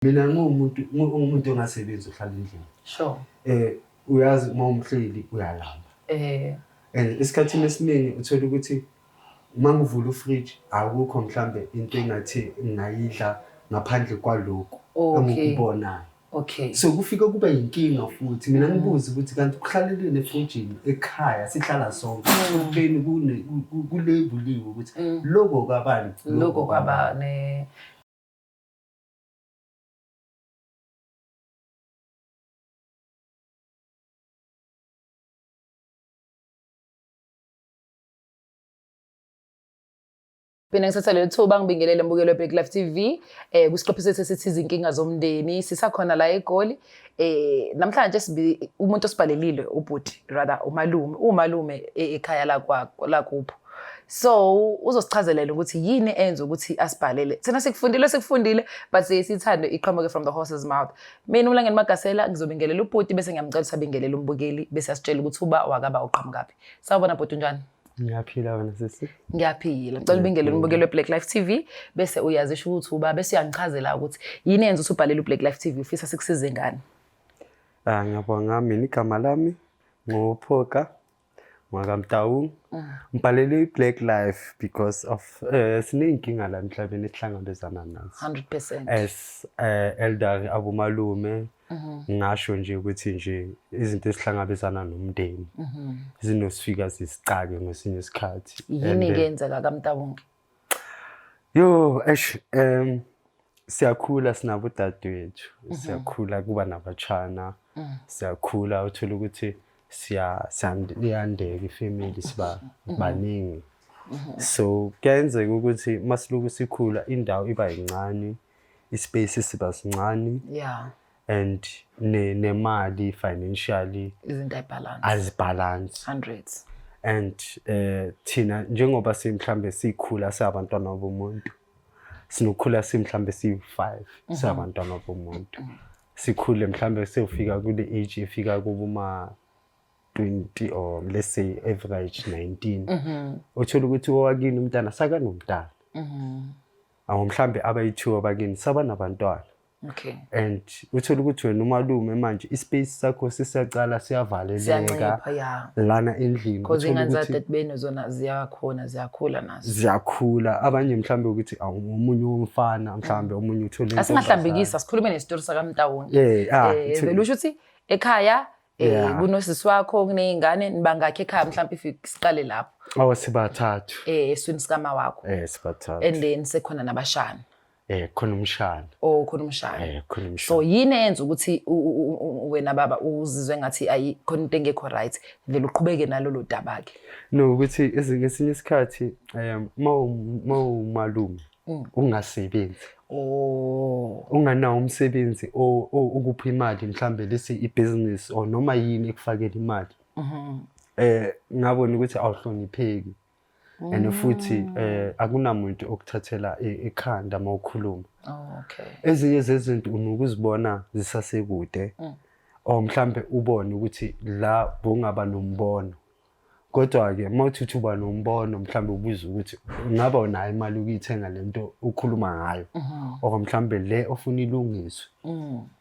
Mina ngiwumuntu ngiwumuntu ongasebenzi ohlala endlini. Sure. Uyazi uma umhleli uyalamba. And esikhathini esiningi uthola ukuthi uma ngivula ufridge akukho mhlambe into engathi ngingayidla ngaphandle kwalokhu engikubonayo. Okay. So kufike kuba yinkinga futhi mina ngibuze ukuthi kanti kuhlaleleni efrijini ekhaya sihlala sonke ekubeni kune kulebuliwe ukuthi lokho kwabani Lokho kwabani. Mina ngithatha leli thuba ngibingelele mbukelo weBlack Life TV kwisiqephu sethu esithi izinkinga zomndeni sisakhona la eGoli. Namhlanje sibi umuntu osibhalelile ubhuti, rather umalume, umalume ekhaya lakupho. So uzosichazelela ukuthi yini enza ukuthi asibhalele. Thina sikufundile sikufundile but siye sithande iqhamuke from the horse's mouth. Mina uMlangeni Magasela ngizobingelela ubhuti bese ngiyamcela ukuthi abingelele umbukeli bese asitshele ukuthi uba wakaba uqhamukaphi. Sawubona bhuti, unjani? Ngiyaphila, wena sisi? Ngiyaphila. Ngicela ubingelele umbukeli weBlack Life TV bese uyazisho ukuthi uba bese uyangichazela ukuthi yini enza ukuthi ubhalele uBlack Life TV, ufisa sikusize ngani. Ah, ngiyabonga. Mina igama lami nguPhoka ngwakaMtaung. Ngibhalele i-Black Life because of siney'nkinga la emhlabeni esihlangabezana nazo. 100%. As elder abomalume, ngingasho nje ukuthi nje izinto esihlangabezana nomndeni zinosifika zisicake ngesinye isikhathi. Yini And, ke yenzeka kaMtaung? Yo, eish, siyakhula sinabo dadewethu, siyakhula kuba nabatshana, siyakhula uthola ukuthi siya iyandeka ifamily, siba baningi. So kuyenzeka ukuthi masiloku sikhula indawo iba yincane, ispace siba sincane and nemali financially Izinto ayibalance. Azibalance. Hundreds. And thina njengoba simhlambe sikhula siyabantwana bomuntu, sinokukhula simhlambe siyi-5 siyabantwana bomuntu, sikhule mhlambe siyofika kule age efika kubuma 20 or let's say average 19, uthola ukuthi owakini umntana sakanomntana, awu mhlambe abayi-2 abakini sabanabantwana and uthola ukuthi wena umalume manje ispace sakho sisiyacala siyavaleleka Siyancipha, yeah. lana endlini. Because Uthola ingane ukuthi zadadebenu zona ziyakhona, ziyakhula nazo. Ziyakhula abanye mhlambe ukuthi awu omunye womfana mhlambe omunye uthole Asingahlambikisa, sikhulume nesitori sakaMtaung. Yeah, ah, Vele usho ukuthi ekhaya kunosisi wakho, kuney'ngane, nibangakhi ekhaya mhlawumbe if siqale lapho? Awu, sibathathu. Eswini sikama wakho. Sibathathu. And then sekhona nabashana. Khona umshana. Oh, khona umshana. Khona umshana. So yini eyenza ukuthi wena baba uzizwe ngathi ayi khona into engekho right, vele uqhubeke nalolo daba ke? No, ukuthi ngesinye isikhathi mawumalume ungasebenzi. Unganawo umsebenzi ukupha imali mhlambe lesi ibusiness or noma yini ekufakela imali. Ngabona ukuthi awuhlonipheki. And futhi akunamuntu okuthathela ekhanda mawukhuluma. Oh, okay. Ezinye zezinto unokuzibona zisasekude. Or mhlambe ubone ukuthi la bungaba nombono. Kodwa ke mawuthi uba nombono mhlambe ubuza ukuthi ungaba unayo imali ukuyithenga lento ukhuluma ngayo. Or mhlambe le ofuna ilungiswe.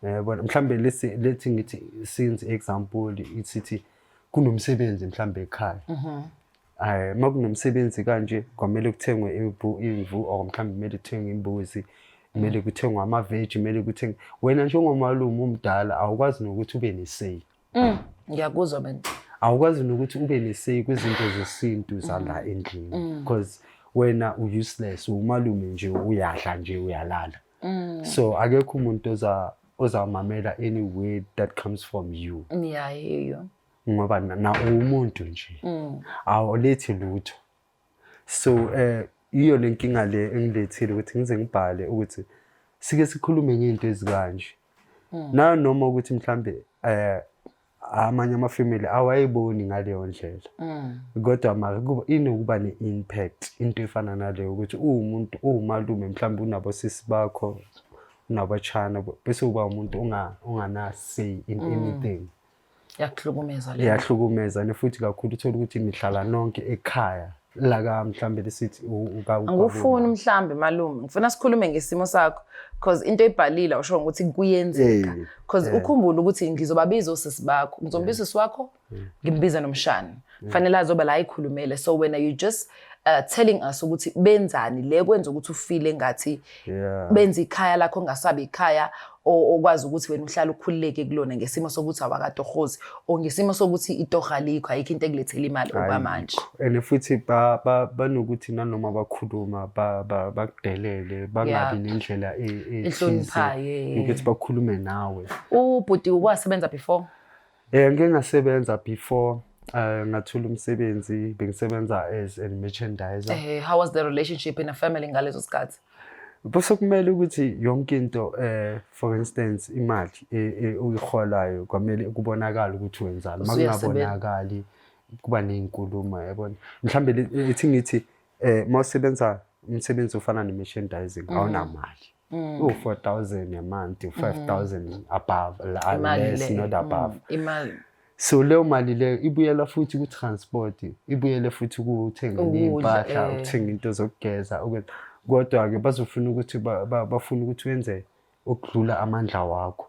Yabona mhlambe lesi lethi ngithi since example isithi kunomsebenzi mhlambe ekhaya. Hayi, makunomsebenzi kanje kwamele kuthengwe imvu or mhlambe kumele kuthengwe imbuzi, kumele kuthengwe ama-veg, kumele kuthengwe. Wena njengomalume umdala awukwazi nokuthi ube ne-say. Ngiyakuzwa mina. Awukwazi nokuthi ube ne-say kwizinto zesintu zala endlini because wena u-useless, umalume nje, uyadla nje, uyalala. So akekho umuntu ozamamela any word that comes from you. Yeah, I hear you. Ngoba na umuntu nje. Awulethi lutho. So iyo lenkinga le engilethile ukuthi ngize ngibhale ukuthi sike sikhulume ngento ezikanje. Na noma ukuthi mhlambe amanye ama-family awayiboni ngaleyo ndlela. Kodwa mara kuba inokuba ne-impact into efana naleyo ukuthi uwumuntu uwumalume mhlambe unabo sisi bakho, unabatshana, bese uba umuntu ongana say in anything. Yakuhlukumeza le. Iyahlukumeza, and futhi kakhulu uthola ukuthi nihlala nonke ekhaya. La mhlambe lesithi Angufuni mhlambe, malume, ngifuna sikhulume ngesimo sakho, because into ebhalile awusho ukuthi kuyenzeka, because ukhumbule ukuthi ngizobabiza osisi bakho, ngizombiza usisi wakho, ngimbiza nomshana, fanele azoba la ayikhulumele. So wena you just telling us ukuthi benzani le kwenza ukuthi ufile ngathi benza ikhaya lakho ngasabi ikhaya okwazi ukuthi wena uhlale ukhululeke kulona, ngesimo sokuthi awakatohozi or ngesimo sokuthi itoho alikho, ayikho into ekulethela imali okwamanje. And futhi banokuthi nanoma bakhuluma bakudelele, bangabi nendlela ethize ehloniphayo, ukuthi bakhulume nawe. Ubhuti ukwasebenza before? Ngike ngasebenza before, ngathola umsebenzi, bengisebenza as a merchandiser. How was the relationship in a family ngaleso sikhathi? Bese kumele ukuthi yonke into, for instance imali uyiholayo, kwamele kubonakala ukuthi wenzani. Usuyasebenza. Makungabonakali kuba nezinkulumo, yabona. Mhlambe ithi ngithi mawusebenza umsebenzi ofana ne-merchandising, awunamali. U-4000 a month, u-5000 above, Imali less, le. not above. Imali. So leyo mali leyo ibuyela futhi ku-transport, ibuyele futhi kuthenga Ukudla, iy'mpahla, ukuthenga into zokugeza, kodwa-ke bazofuna ukuthi bafuna ukuthi wenze okudlula amandla wakho.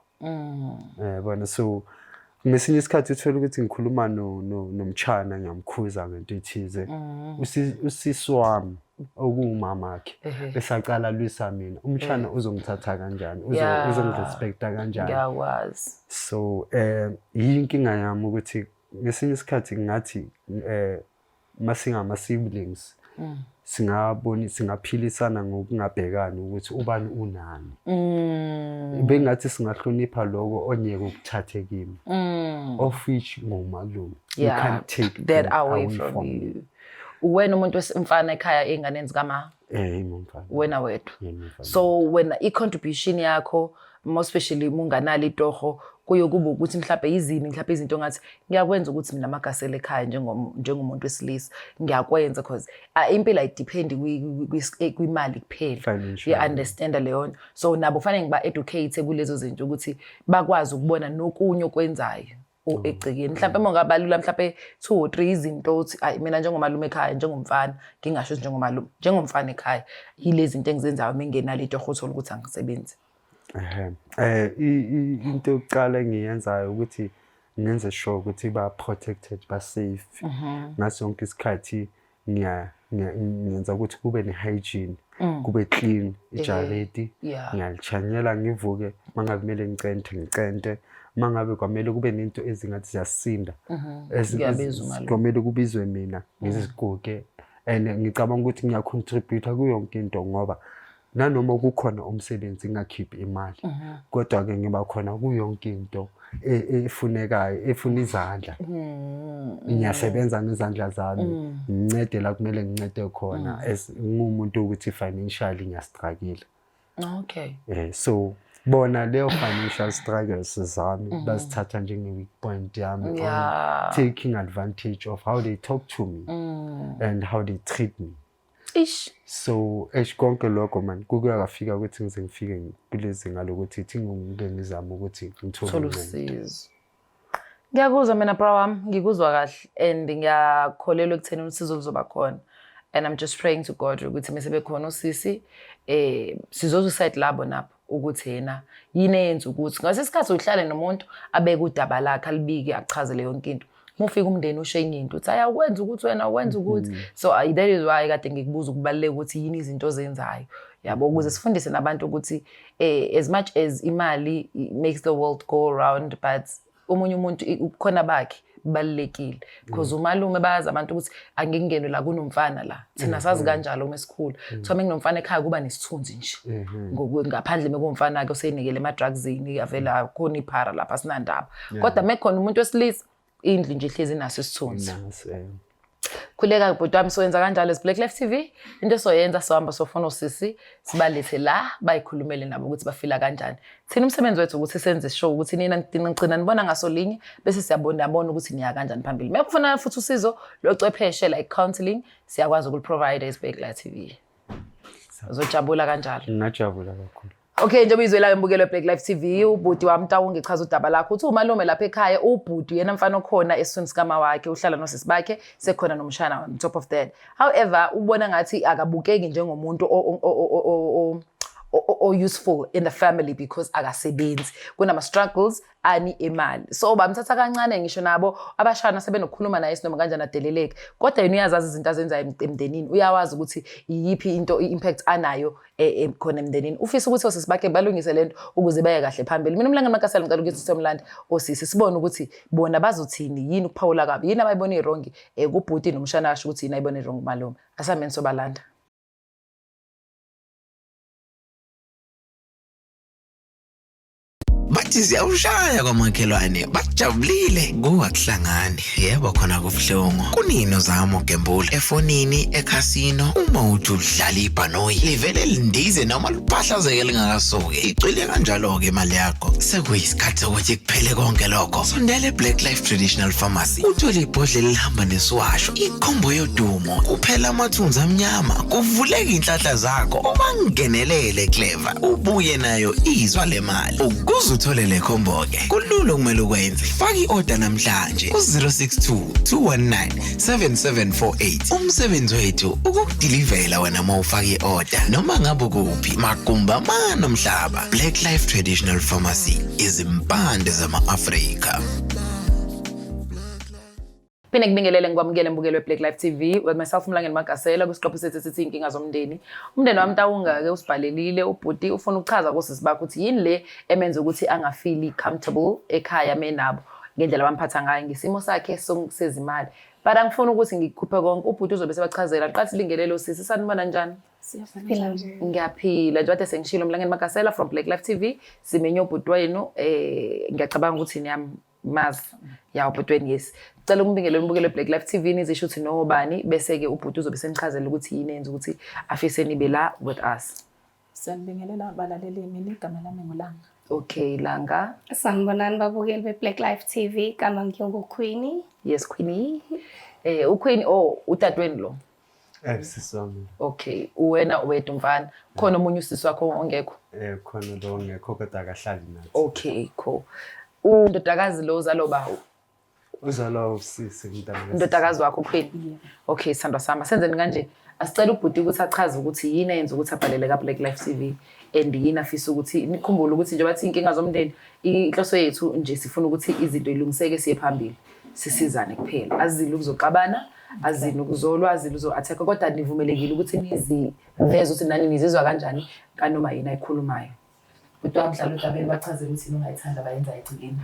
Bona, so ngesinye isikhathi uthola ukuthi ngikhuluma nomtshana, ngiyamkhuza ngento ethize. Usisi wami okuwumamakhe besaqala lwisa mina, umtshana uzongithatha kanjani? Uzongirespecta kanjani? Ngiyakwazi. So yinkinga yami ukuthi ngesinye isikhathi ngathi masingama siblings singaboni, singaphilisana ngokungabhekani ukuthi ubani unani. Bengathi singahlonipha lokho onyeke ukuthathe kimi, of which ngumalume, you can't take that away from you. Wena umuntu wesimfana ekhaya ey'nganeni zikama? Imumfana. Wena wedwa? Yena umfana. So wena i-contribution yakho, more especially munganalo itoho, kuye kube ukuthi mhlawumbe yizini mhlawumbe izinto ngathi ngiyakwenza ukuthi mina amagasela ekhaya njengomuntu wesilisa ngiyakwenza, because impilo ayidependi kwimali kuphela. Financial. You understand leyo nto? So nabo kufanele ngiba-educate kulezo zinto ukuthi bakwazi ukubona nokunye okwenzayo egcekeni. Mhlawumbe uma ungabalula mhlawumbe 2 or 3 izinto uthi ayi, mina njengomalume ekhaya, njengomfana, ngingasho ukuthi njengomalume, njengomfana ekhaya, yilezi zinto engizenzayo uma ngingenalo itoho, uthola ukuthi angisebenzi. Ehhe. Into yokuqala engiyenzayo ukuthi ngenze sure ukuthi ba protected, ba safe. Ngaso sonke isikhathi ngiyenza ukuthi kube ne hygiene, kube clean ijareti. Ngiyalichanyela, ngivuke mangabe kumele ngicente, ngicente. Mangabe kwamele kube nento ezingathi ziyasinda, Kuyabiza umalume. Kwamele kubizwe mina ngiziguge. And ngicabanga ukuthi ngiyacontribute kuyo yonke into, ngoba nanoma kukhona umsebenzi ngingakhiphi imali, kodwa ke ngiba khona kuyo yonke into efunekayo, efuna izandla. Ngiyasebenza ngezandla zami, ngincede la kumele ngincede khona, as ngumuntu ukuthi financially ngiyastruggle. So bona leyo financial struggles zami bazithatha njenge weak point yami, on taking advantage of how they talk to me and how they treat me. Ish. So eish, konke lokho man kuke kafika ukuthi ngize ngifike kulezinga lokuthi ithi ngike ngizame ukuthi ngithole Thola uncedo. usizo. Ngiyakuzwa mina bra wami, ngikuzwa kahle and ngiyakholelwa ekutheni usizo luzoba khona. And I'm just praying to God ukuthi mase bekhona usisi, sizozwa iside labo nabo ukuthi yena yini eyenza ukuthi ngase isikhathi uhlale nomuntu abeke udaba lakhe, alibike, achazele yonke into. Uma ufika umndeni usho enye into, uthi ayakwenza ukuthi wena wenza ukuthi. So that is why kade ngikubuza ukubaluleka ukuthi yini izinto ozenzayo, yabo, ukuze sifundise nabantu ukuthi as much as imali makes the world go round, but omunye umuntu ubukhona bakhe bubalulekile, because umalume bayazi abantu ukuthi angingenwe la kunomfana la, thina sazi kanjalo uma esikhula, kuthiwa uma kunomfana ekhaya kuba nesithunzi nje. Ngaphandle mekumfana ke oseyinikele ema-drugsini, avele akhona iphara lapha, asinandaba, kodwa mekhona umuntu wesilisa indlu nje ihlezi inaso isithunzi. Naso. Khuleka bhuti wami, soyenza kanjalo as Black Life TV. Into esoyenza, sohamba sofuna osisi, sibalethe la bayikhulumele nabo ukuthi bafila kanjani. Thina umsebenzi wethu ukuthi senze sure ukuthi nina nigcina nibona ngaso linye, bese siyabona yabona ukuthi niya kanjani phambili. Uma kufuna futhi usizo locwepheshe like counseling, siyakwazi ukuliprovide as Black Life TV. Uzojabula kanjalo. Ngingajabula kakhulu. Okay, njengoba izwelayo imbukelo Black Life TV, ubhuti wami Tawunge echaza udaba lakho. Uthi umalume lapha ekhaya, ubhuti yena mfana okhona esiswini sikama wakhe, uhlala nosisi bakhe, sekhona nomshana on top of that. However, ubona ngathi akabukeki njengomuntu o useful in the family because akasebenzi. Kunama struggles ani imali. So bamthatha kancane ngisho nabo abashana sebenokukhuluma naye sinoma kanjani adeleleke. Kodwa yena uyazazi izinto azenzayo emndenini. Uyawazi ukuthi iyiphi into i-impact anayo khona emndenini. Ufisa ukuthi osisi bakhe balungise lento ukuze baye kahle phambili. Mina uMlangeni Makasela ngicela ukuthi somlanda osisi sibone ukuthi bona bazothini, yini ukuphawula kwabo, yini abayibona i-wrong kubhuti nomshana asho ukuthi yini ayibona i-wrong malume. Asameni sobalanda. Bathi ziyawushaya kwamakhelwane, bajabulile kuwakuhlangani. Yebo khona kubuhlungu. Kunini uzama ukugembula efonini, ekhasino, uma uthi udlala ibhanoyi livele lindize noma liphahlazeke lingakasuki. Icwile kanjalo-ke imali yakho. Sekuyisikhathi sokuthi kuphele konke lokho. Sondela eBlack Life Traditional Pharmacy uthole ibhodlela elihamba nesiwasho, ikhombo yodumo, kuphela amathunzi amnyama, kuvuleka inhlanhla zakho, ubangenelele Clever, ubuye nayo izwa lemali. Ukuze uthole le khombo-ke, kulula okumele ukwenze. Faka i-oda namhlanje ku-062 219 7748. Umsebenzi wethu ukukudilivela wena uma ufaka i-oda noma ngabe ukuphi, magumbi amane omhlaba. Black Life Traditional Pharmacy, izimpande zama-Afrika. Phinde ngibingelele ngikwamukele mbukelo weBlack Life TV with myself Mlangeni Magasela kwisiqephu sethu esithi inkinga zomndeni. Umndeni wami Tawunga-ke usibhalelile ubhuti ufuna ukuchaza kosisi bakhe ukuthi yini le emenza ukuthi angafili comfortable ekhaya menabo ngendlela abamphatha ngayo ngesimo sakhe sezimali. But angifuni ukuthi ngikukhuphe konke, ubhuti uzobe sebachazela. Qala sibingelele usisi, sanibona njani? Siyaphila nje. Ngiyaphila njengoba sengishilo Mlangeni Magasela from Black Life TV. Simenye ubhuti wenu, ngiyacabanga ukuthi niyamazi. Ya ubhuti wenu, yes. Cela ukumbingelela umbukelo Black Life TV nizisho ukuthi nobani, bese ke ubhuti uzobe senichazela ukuthi yini enza ukuthi afise nibe la with us. Siyanibingelela abalaleli, mina igama lami nguLanga. Okay, Langa. Sanibonani babukeli be-Black Life TV, igama nginguQueenie. Yes, Queenie. uQueenie, oh, udadewenu lo. Sisi wami. Okay, uwena wedwa umfana. Khona omunye usisi wakho ongekho? Khona lo ongekho kodwa akahlali nathi. Okay, cool. Undodakazi lo uzalwa ba? Uzalwa usisi umntana. Undodakazi wakho Queen. Okay, sithandwa sami, senzeni kanje. Asicela ubhuti ukuthi achaze ukuthi yini eyenza ukuthi abhalele ka Black Life TV and yini afisa ukuthi nikhumbule ukuthi njengoba thi inkinga zomndeni, inhloso yethu nje sifuna ukuthi izinto ilungiseke siye phambili. Sisizane kuphela. Azile ukuzoxabana, azile ukuzolwa, azile uzo-attack, kodwa nivumelekile ukuthi niziveze ukuthi nani nizizwa kanjani kanoma yini ayikhulumayo. Kodwa mhlawumbe udabeni bachazele ukuthi yini ongayithanda bayenza egcikeni.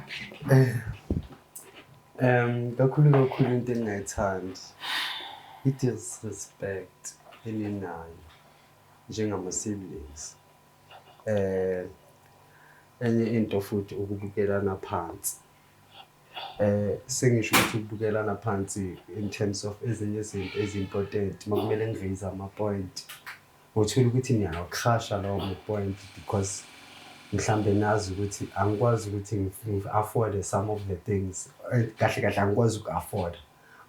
Kakhulu kakhulu into engingayithandi i-disrespect eninayo njengama-siblings. Enye into futhi ukubukelana phansi. Sengisho ukuthi ukubukelana phansi in terms of ezinye izinto ezi-important makumele ngi-raise ama-point, uthola ukuthi niyawa-crush-a lawo ma-point because mhlambe nazi ukuthi angikwazi ukuthi ngi-afford some of the things. Kahle kahle angikwazi uku-afford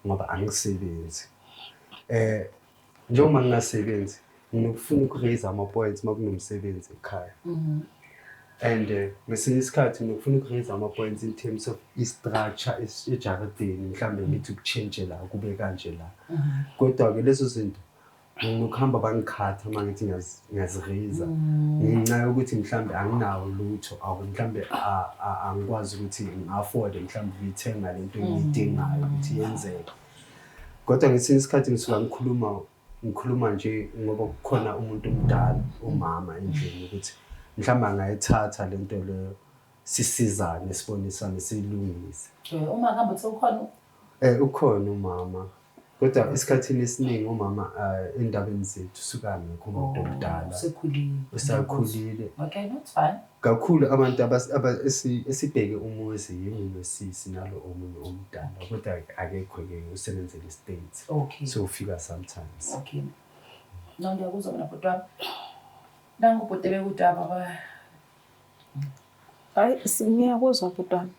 ngoba angisebenzi. Njengoba ngingasebenzi nginokufuna uku-raise ama-points uma kunomsebenzi ekhaya. And ngesinye isikhathi nginokufuna uku-raise ama-points in terms of i-structure ejaridini, mhlambe ngithi ukushintshe la kube kanje la. Kodwa-ke lezo zinto nginokuhamba bangikhatha uma ngithi ngiyazi-raise ngenxa yokuthi mhlambe anginawo lutho, or mhlambe angikwazi ukuthi ngi-afford mhlambe ukuyithenga lento engiyidingayo ukuthi yenzeke. Kodwa ngesinye isikhathi ngisuka ngikhuluma nje ngoba kukhona umuntu omdala, umama endlini, ukuthi mhlawumbe angayithatha lento leyo, sisizane, sibonisane, siyilungise. Uma kuhamba kuthiwa ukhona? Ukhona umama. Kodwa esikhathini esiningi umama endabeni zethu usuke angekho umuntu omdala. Usekhulile. Usakhulile. Okay, that's fine. Kakhulu abantu esibheke umuzi yimi nosisi nalo omunye omdala, kodwa akekho-ke, usebenzela e-States. Okay. So ufika sometimes. Okay. No, ngiyakuzwa mina bhuti wami. Nangu ubhuti ebekudaba ba. Hayi, ngiyakuzwa bhuti wami.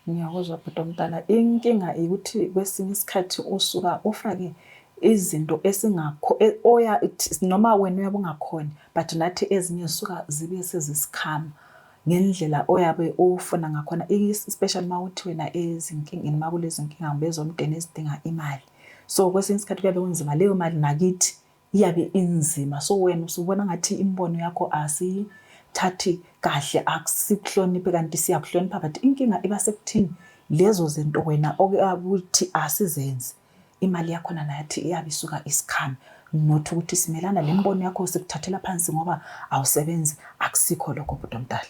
Ngiyakuzwa bhuti omdala. Inkinga ukuthi kwesinye isikhathi usuka ufake Izinto esingakho oya noma wena uyabe ungakhoni but nathi ezinye zisuka zibe sezisikhama ngendlela oyabe ufuna ngakhona, especially uma uthi wena ezinkingeni, uma kulezi nkinga bezomndeni ezidinga imali. So kwesinye isikhathi kuyabe kunzima leyo mali nakithi iyabe inzima, so wena usubona ngathi imibono yakho asiyithathi kahle, akusikuhloniphe kanti siyakuhlonipha, but inkinga iba sekuthini lezo zinto wena okuthi asizenzi imali yakhona nathi iyabe isuka isikhame, not ukuthi simelana le mibono yakho sikuthathela phansi ngoba awusebenzi. Akusikho lokho, bhuti omdala.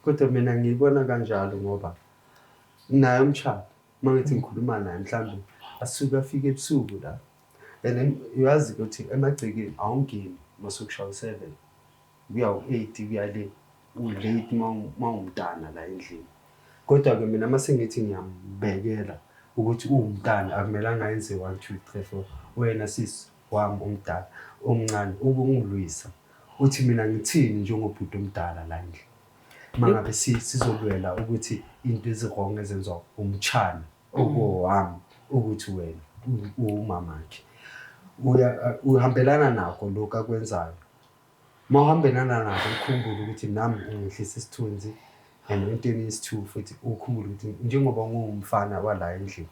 Kodwa mina ngiyibona kanjalo ngoba naye umshado uma ngithi ngikhuluma naye mhlawumbe asuke afike ebusuku la, and then uyazi ukuthi emagcekeni awungeni masukushaya u-7 kuya u-8 kuya le, u-late uma uwumntana la endlini. Kodwa-ke mina uma sengithi ngiyambekela ukuthi uwumntana akumelanga ayenze 1 2 3 4, wena sisi wami omdala omncane ube ungilwisa uthi mina ngithini njengobhuti omdala la endlini, uma ngabe sizolwela ukuthi into ezi-wrong ezenziwa umtshana okowami ukuthi wena uwumamakhe uhambelana nakho lokhu akwenzayo. Uma uhambelana nakho ukhumbule ukuthi nami ungehlisa isithunzi, and entweni yesi-two futhi ukhumbule ukuthi njengoba ngiwumfana wala endlini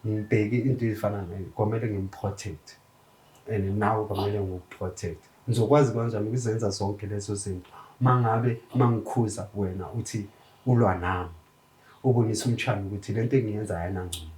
ngibheke into ezifana nayo, kwamele ngim-protect and nawe kwamele ngiku-protect. Ngizokwazi kanjani ukuzenza zonke lezo zinto uma ngabe uma ngikhuza wena uthi ulwa nami, ubonisa umtshana ukuthi lento engiyenza ayinangcondo.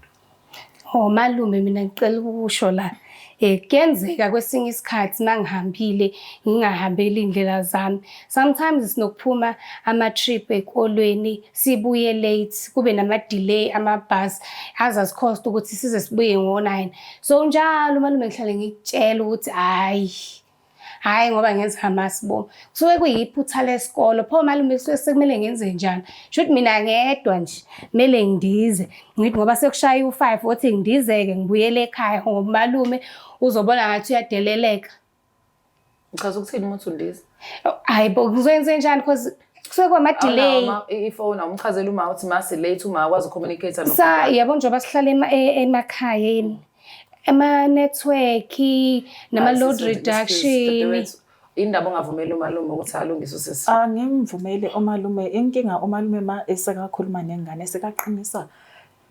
Oh malume, mina ngicela ukusho la, kuyenzeka kwesinye isikhathi mangihambile ngingahambeli iy'ndlela zami. Sometimes sinokuphuma ama-trip ey'kolweni sibuye late, kube nama-delay amabhasi aze asi-cost ukuthi size sibuye ngo-9. So njalo malume ngihlale ngikutshela ukuthi hhayi, hhayi ngoba ngenza amasibomu. Kusuke kuyiphutha lesikolo, pho malume kusuke sekumele ngenze njani? Shuthi mina ngedwa nje kumele ngidize, ngithi ngoba sekushaya u-5 othi ngidizeke ngibuyele ekhaya ngoba umalume uzobona ngathi uyadeleleka. Uchaza ukuthini uma uthi undiza? Hayi bo, ngizoyenze njani cause kusuke kwama-delay. Ifoni awumchazeli uma uthi masi late, uma akwazi uku-communicate. Sa yabo njengoba sihlala emakhayeni, ama-network nama-load reduction. Indaba ongavumeli umalume ukuthi alungise usisi? Angimvumeli umalume. Inkinga umalume ma esekakhuluma nengane sekaqinisa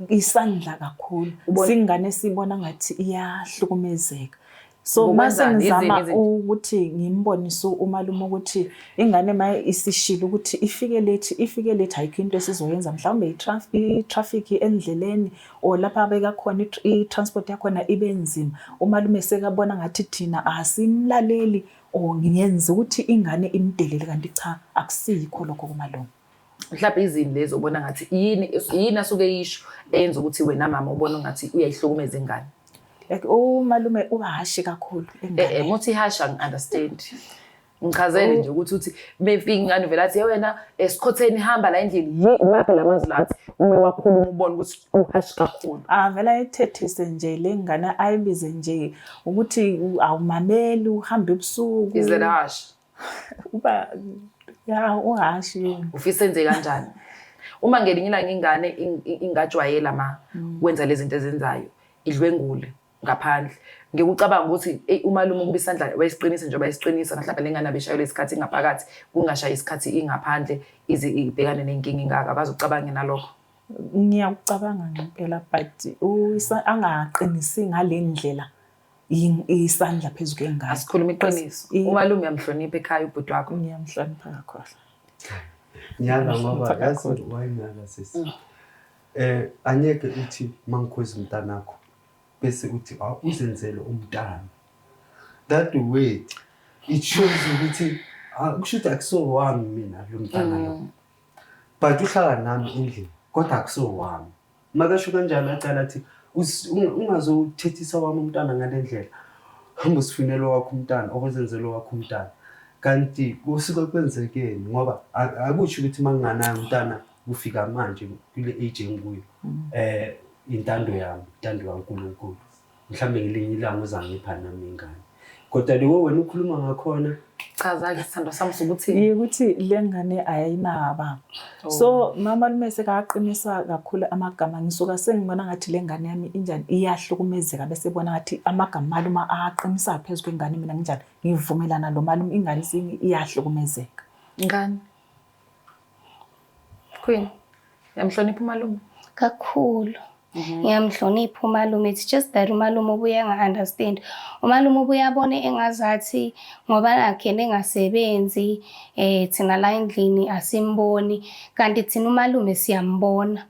isandla kakhulu, singane sibona ngathi iyahlukumezeka. So mase Ngokwenzani? ngizama Izini izinto? ukuthi ngimbonise umalume ukuthi ingane ma isishilo ukuthi ifike late, ifike late, ayikho into esizoyenza, mhlawumbe i-traffic endleleni or lapha abeka khona i-transport yakhona ibe nzima. Umalume sekabona ngathi thina asimlaleli or ngiyenza ukuthi ingane imdelele, kanti cha, akusikho lokho kumalume. Mhlawumbe izini lezi ubona ngathi yini yini asuke yisho eyenza ukuthi wena mama ubona ngathi uyayihlukumeza ingane? Like umalume uba harsh kakhulu enganeni. Muthi harsh, angi-understand. Ngichazele nje ukuthi uthi befika ingane vele athi wena esikhotheni hamba la endlini, maphi la mazwi lathi uma wakhuluma ubona ukuthi u-harsh kakhulu. Ah, vele ayithethise nje le ngane, ayibize nje ukuthi awumameli, uhambe ebusuku. Is that harsh? Uba ya u-harsh yena. Ufisa enze kanjani? Uma ngelinye ilanga ingane ingajwayela ma kwenza lezi zinto ezenzayo, idlwengule ngaphandle, ngikucabanga ukuthi eyi umalume ukuba isandla wayesiqinisa njengoba esiqinisa, mhlawumbe le ngane abeshayelwe isikhathi ingaphakathi, kungashayi isikhathi ingaphandle ize ibhekane nenkinga ingaka. Akaze ucabange nalokho? Ngiyakucabanga ngempela, but angaqinisi ngale ndlela isandla phezu kwengane. Asikhuluma iqiniso. Umalume uyamhlonipha ekhaya ubhuti wakho? Ngiyamhlonipha kakhulu. Ngiyala ngoba yazi wayengala sisi. Angeke uthi mangikhuza umntanakho bese uthi uzenzele umntana. That word it shows ukuthi kusho ukuthi akuso wami mina lo mntana lo. But uhlala nami endlini kodwa akuso wami. Makasho kanjalo acala athi ungazothethisa wami umntana ngale ndlela. Hamba usifunele wakho umntana, okuzenzele wakho umntana. Kanti kusuke kwenzekeni ngoba akusho ukuthi manginganayo umntana kufika manje kule age engikuyo. Intando yami, intando kaNkulunkulu. Mhlawumbe ngelinye ilanga uzangipha nami ingane. Kodwa lewo wena ukhuluma ngakhona. Chaza-ke sithandwa sami sokuthi Ukuthi le ngane ayinaba. So mamalume sekaqinisa kakhulu amagama, ngisuka sengibona ngathi le ngane yami injani, iyahlukumezeka, bese bona ngathi amagama malume aqinisa phezu kwengane, mina nginjani, ngivumelana lo malume, ingane iyahlukumezeka. Ngane. Queen, uyamhlonipha umalume? Kakhulu. Ngiyamhlonipha umalume. It's just that umalume ubuye enga-understand. Umalume ubuye abone engazathi ngoba nakhe engasebenzi, thina la endlini asimboni, kanti thina umalume siyambona.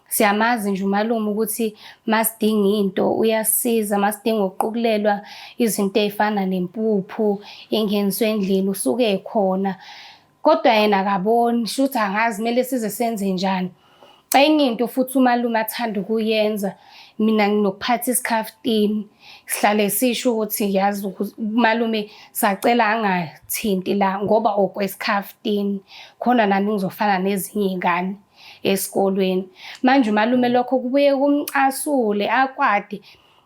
Siyamazi nje umalume ukuthi masidinga into uyasiza, masidinga ukuqukulelwa izinto ey'fana nempuphu ingeniswe endlini usuke khona. Kodwa yena akaboni, shuthi angazi kumele size senze njani. Enye into futhi umalume athanda ukuyenza, mina nginokuphatha isikhaftini, sihlale sisho ukuthi yazi umalume sacela angathinti la ngoba okwesikhaftini, khona nami ngizofana nezinye iy'ngane esikolweni. Manje umalume lokho kubuye kumcasule akwate,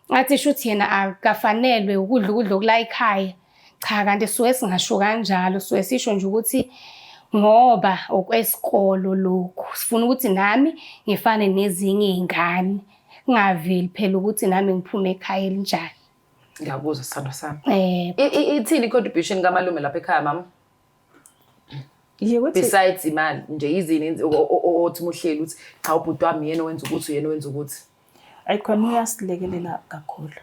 athi shuthi yena akafanelwe ukudla ukudla okula ekhaya. Cha, kanti suke singasho kanjalo, suke sisho nje ukuthi ngoba okwesikolo lokhu, sifuna ukuthi nami ngifane nezinye iy'ngane, kungaveli phela ukuthi nami ngiphume ekhaya elinjani. Ngiyakuzwa sithandwa sami. Ithini i-contribution kamalume lapha ekhaya, mama? Yikuthi Besides imali nje, yizini othi muhleli uthi cha, ubhuti wami yena owenza ukuthi, yena owenza ukuthi? Ayikhona, uyasilekelela kakhulu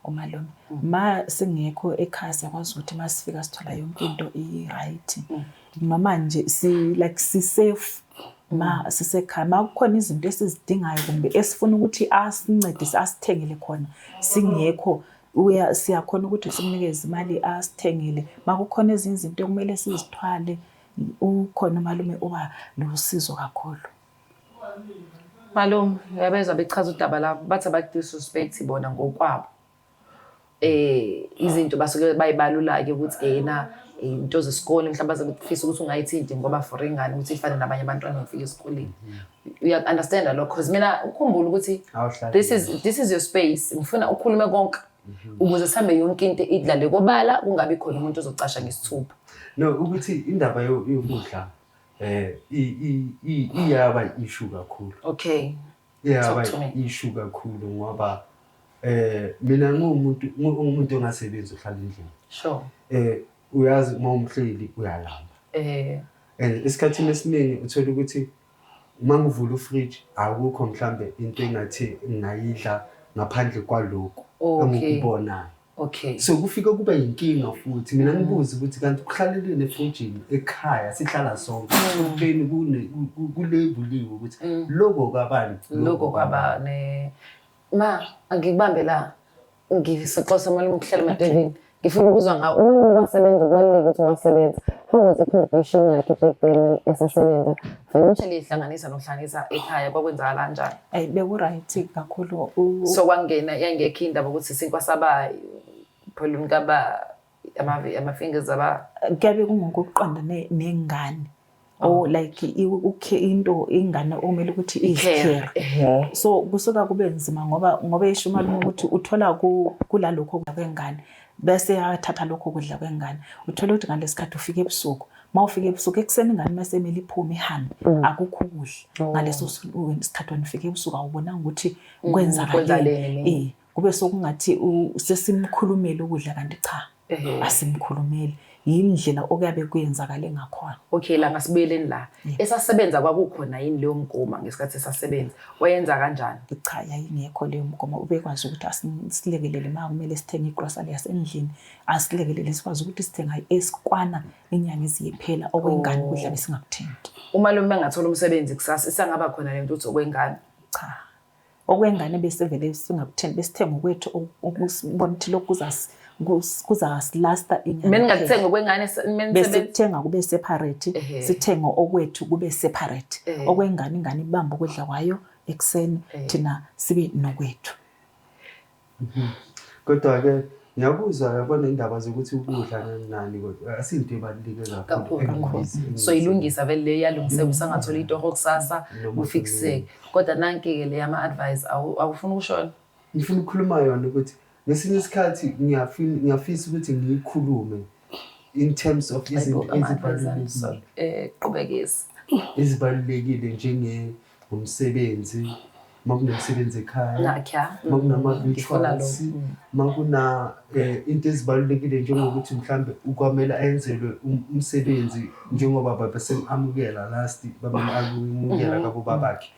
umalume. Ma singekho ekhaya siyakwazi ukuthi masifika sithola yonke into i-right. Noma nje si like si-safe ma sisekhaya. Ma kukhona izinto esizidingayo kumbe esifuna ukuthi asincedise asithengele khona singekho, uya siyakhona ukuthi simnikeze imali asithengele. Ma kukhona ezinye izinto ekumele sizithwale, ukhona umalume, uba nosizo kakhulu. Malume, uyabezwa bechaza udaba labo, bathi abakudisrespect bona ngokwabo. Izinto basuke bayibalula-ke ukuthi ena into zesikole mhlawumbe baze befisa ukuthi ungayithinti ngoba for ingane ukuthi ifane nabanye abantwana ngifike esikoleni. Uya-understand lokho? Because mina ukhumbule ukuthi Awuhlali. this is your space. Ngifuna ukhulume konke ukuze sihambe yonke into idlale kobala, kungabi khona umuntu ozocasha ngesithupha. No, ukuthi indaba yokudla iyaba issue kakhulu. Iyaba Talk to me. Issue kakhulu ngoba mina ngumuntu ongasebenzi, ohlala endlini. Uyazi uma umhleli uyalamba. And esikhathini esiningi uthola ukuthi uma ngivula ufridge akukho mhlambe into engathi ngingayidla ngaphandle kwalokhu engikubonayo. So kufike kube yinkinga futhi mina ngibuze ukuthi kanti kuhlaleleni efrijini ekhaya sihlala sonke, ekubeni kulebuliwe ukuthi loko kabani. Lokho kwaba ne ma angikubambe la, ngisixoxa malume ukuhlela emadevini. Ngifuna ukuzwa ngawo uma wasebenza, kubalulekile ukuthi wasebenza, how was i-contribution yakhe back then esasebenza financially, ihlanganisa nokuhlanganisa ekhaya, kwakwenzakala kanjani? Ayi, beku-right kakhulu. So kwangena yayingekho indaba ukuthi isinkwa saba pholuni kaba ama-fingers aba? Kuyabe kungokuqonda nengane or like into ingane okumele ukuthi izicare, so kusuka kube nzima ngoba esho umalume ukuthi uthola kulalokho kudla kwengane, bese athatha lokho kudla kwengane, uthola ukuthi ngalesi sikhathi ufike ebusuku, uma ufike ebusuku, ekuseni ingane mase emele iphume ihambe, akukho ukudla ngaleso sikhathi, wena ufike ebusuku, awubonanga ukuthi kwenzakaleni. Kwenzakaleni. Kube sokungathi sesimkhulumela ukudla, kanti cha, asimkhulumeli, yindlela okuyabe kuyenzakale ngakhona. Okay, la ngasibuyeleni la esasebenza, kwakukhona yini leyo mgoma ngesikhathi esasebenza, wayenza kanjani? Cha, yayingekho leyo mgomo. Ubekwazi ukuthi asilekelele uma kumele sithenge igrosari yasendlini, asilekelele sikwazi ukuthi sithenga esikwana inyanga iziyephela, okwengane ukudla besingakuthinti. Umalume engathola umsebenzi kusasa, isangaba khona lento ukuthi okwengane? Cha, okwengane besevele singakuthengi, besithenga okwethu okusibona ukuthi lokhu kuzasilasta inyanga Mina kuphela. ngingakuthenga okwengane mina Bese nisebenza kuthenga kube separate, sithenge okwethu kube separate, okwengane, ingane ibambe ukudla kwayo ekuseni, thina sibe nokwethu. Kodwa-ke ngiyakuzwa, yabona, indaba zokuthi ukudla nani nani, kodwa asinto ebaluleke kakhulu. Kakhulu. So ilungisa vele le, iyalungiseka, usangathola itoho kusasa. Noma ufikiseke, kodwa nanki-ke le yama-advice, awufuni ukushona? Ngifuna ukukhuluma yona ukuthi Ngesinye isikhathi ngiyafisa ukuthi ngiyikhulume in terms of izinto ezibalulekile. Qhubekisa. Ezibalulekile njenge ngomsebenzi, uma kunomsebenzi ekhaya, Nakya. uma kunama-rituals, uma kuna into ezibalulekile njengokuthi mhlambe ukwamele ayenzelwe umsebenzi njengoba babesem-amukela last babemamukela kabo babakhe.